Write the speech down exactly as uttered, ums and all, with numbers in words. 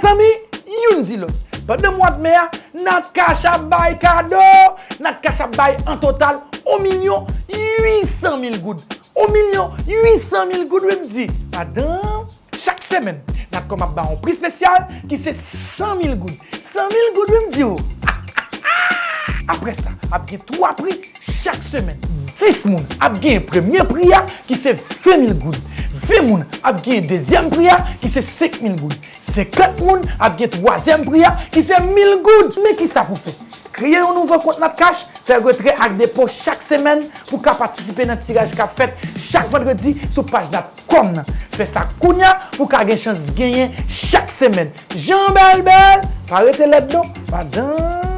Zanmi, youn di lòt. Pandan mwa d me a, Natcash ap bay kado. Natcash ap bay an total yon milyon uit san mil goud. Yon milyon uit san mil goud, wi, m di. Madanm, chak semèn, Natcom ap bay yon pri espesyal ki se san mil goud. San mil goud, wi, m di w. Apre sa, ap gen twa pri chak semèn. Dis moun ap genyen premye pri a, ki se ven mil goud. Ven moun ap genyen dezyèm pri a, ki se senk mil goud. Senkant moun ap gen twazyèm pri a, ki se mil goud. Men kisa pou fè? Kreye yon nouvo kont Natcash, fè retrè ak depo chak semèn pou ka patisipe nan tiraj k ap fèt chak vandredi sou paj Natcom nan. Fè sa kounya pou ka gen chans genyen chak semèn. Jan bèl bèl, pa rete lèd non, madanm.